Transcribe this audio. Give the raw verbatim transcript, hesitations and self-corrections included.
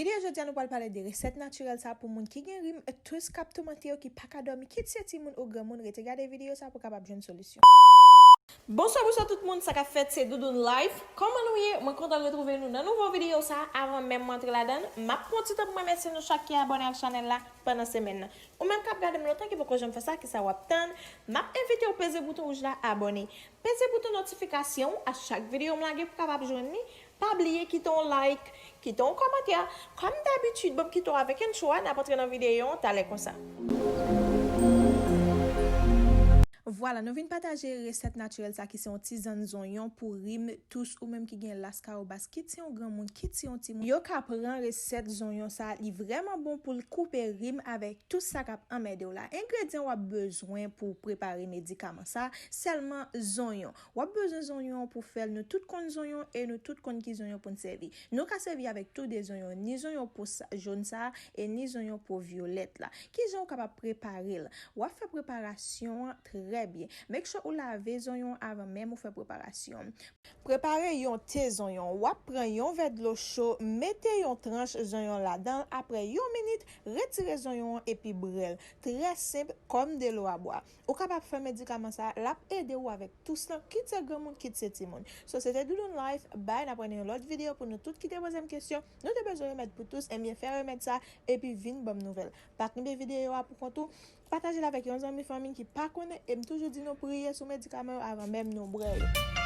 Videyo jodi a nou pral pale de resèt natirèl sa pou moun ki gen rim, tous k ap toumante yo, ki pa ka dòmi, kit se timoun ou granmoun, rete gade videyo sa pou kapab jwenn solisyon. Bonswa, bonswa tout moun, sa k ap fèt, se Doudoune Life. Kòman nou ye? Mwen kontan retwouve nou nan nouvo videyo sa. Avan menm mwen antre ladan l, m ap pran ti tan pou mwen remèsye nou chak ki abòne ak chanèl la pandan semèn nan. Ou menm k ap gade m lontan ki poko janm fè sa, kisa w ap tann? M ap envite w peze bouton wouj la abòne. Peze bouton notifikasyon a chak videyo m lage pou w kapab jwenn li. Pa bliye kite yon like, kite yon kòmantè. Kòm dabitid, ban m kite w avèk entwo a, n ap antre nan videyo an talè konsa. Vwala, nou vin pataje resèt natirèl sa ki se yon tizann zonyon pou rim, tous ou menm ki gen laskawobas, kit se yon granmoun, kit se yon timoun. Yo ka pran resèt zonyon sa, li vrèman bon pou l koupe rim avèk tout sa k ap anmède w la. Engredyan w ap bezwen pou w prepare medikaman sa, sèlman zonyon. W ap bezwen zonyon pou fè l. Nou tout konn zonyon e nou tout konn ki zonyon pou n sèvi. Nou ka sèvi avèk tou de zonyon, ni zonyon po sa, jòn sa e ni zonyon po vyolèt la. Kijan w kapab prepare l? W ap fè preparasyon an trè byen. Make sure ou lave zonyon an avan menm ou fè preparasyon an. Prepare yon te zonyon. W ap pran yon vè dlo cho, mete yon tranch zonyon ladan l, apre yon minit, retire zonyon an epi bwè l. Trè senp, kòm delo a bwa. Ou kapab fè medikaman sa, l ap ede w avèk tous lan, kit se granmoun, kit se timoun. So, se te Doudoune Life, bye, n ap wè nan yon lòt videyo pou nou tout ki te poze m kesyon. Nou te bezwen remèd pou tous, ebyen fè remèd sa, epi vin ban m nouvèl. Pa kenbe videyo a pou kont ou, pataje l avèk yon zanmi fanmi ki pa konnen, e m toujou di nou priye sou medikaman yo avan menm nou bwè yo.